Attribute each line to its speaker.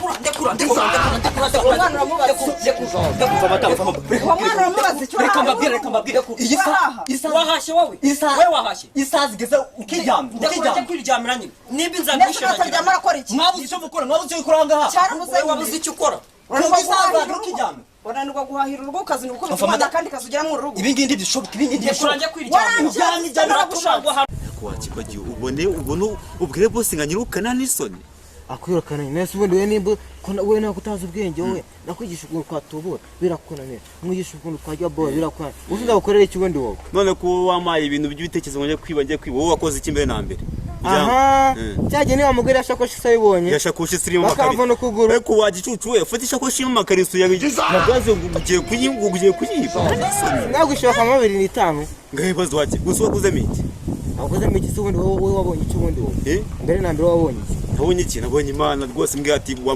Speaker 1: Ndekura, ndekura, ndekura, ndekura, ndekura.
Speaker 2: Uwo mwana uramubaza.
Speaker 1: Ndekura, madamu, mama.
Speaker 2: Uwo mwana uramubaza icyo
Speaker 1: Reka
Speaker 2: wahaha.
Speaker 1: mbabwire, reka mbabwire. Iyi saha,
Speaker 2: Wahaha.
Speaker 1: isaha
Speaker 3: Wahashye wowe?
Speaker 1: Isaha
Speaker 3: We wahashye?
Speaker 1: Isaha zigeze ukiryamye.
Speaker 3: Ndekura njye
Speaker 1: Ukiryamye.
Speaker 3: kwiryamira nyine nimba inzara
Speaker 2: Ndetse
Speaker 3: inyishe.
Speaker 2: utaryama arakora iki?
Speaker 1: Mwabuze icyo mukora, mwabuze icyo gukora aha ngaha.
Speaker 2: Cyarabuze.
Speaker 3: Wowe wabuze icyo ukora.
Speaker 2: Urananirwa
Speaker 1: Kuko isaha
Speaker 2: guhahira
Speaker 1: zagera
Speaker 2: urugo.
Speaker 1: ukiryamye.
Speaker 2: Urananirwa guhahira urugo, ukazinduka ukubita
Speaker 1: Mva,
Speaker 2: umwana
Speaker 1: madam.
Speaker 2: akandi kazi ugera mu rugo.
Speaker 1: Ibi ngibi ntibishoboka, ibi ngibi
Speaker 3: Ndekura
Speaker 1: ntibishoboka.
Speaker 3: njye kwiryamira.
Speaker 2: Warangiye.
Speaker 1: Uryamye, uryamye.
Speaker 3: Uratuma hano.
Speaker 4: Wakibagiwe, ubone ubone ubwire bose nka nyirukana n'isoni.
Speaker 5: Akwirukana nese ubundi we nimba ko we ntabwo utazi ubwenge. Wowe nakwigisha ukuntu twatubura birakunanira, mwigisha ukuntu twajya bora birakunanira, uzi nzagukorera iki ubundi wowe?
Speaker 4: None ko wampaye ibintu by'ibitekerezo ngo njye kwiba, njye kwiba, wowe wakoze iki mbere na mbere?
Speaker 5: Aha, cyagiye niba mugore yashakoshi se ayibonye.
Speaker 4: Yashakoshi irimo amakarito.
Speaker 5: Bakamvuna ukuguru.
Speaker 4: Ariko wagicucu we, ufata ishakoshi irimo amakariso ya magaze ngo ugiye kuyiba, ngo ugiye kuyiba, n'isoni.
Speaker 5: Nagwishyura nka 25.
Speaker 4: Ngahibaza waki gusa, waguzemo iki?
Speaker 5: Waguzemo iki se ubundi wowe? Wowe wabonye iki ubundi wowe?
Speaker 4: Eh?
Speaker 5: Mbere na mbere wabonye iki?
Speaker 4: Nabonye iki? Nabonye Imana rwose mbwira ati wa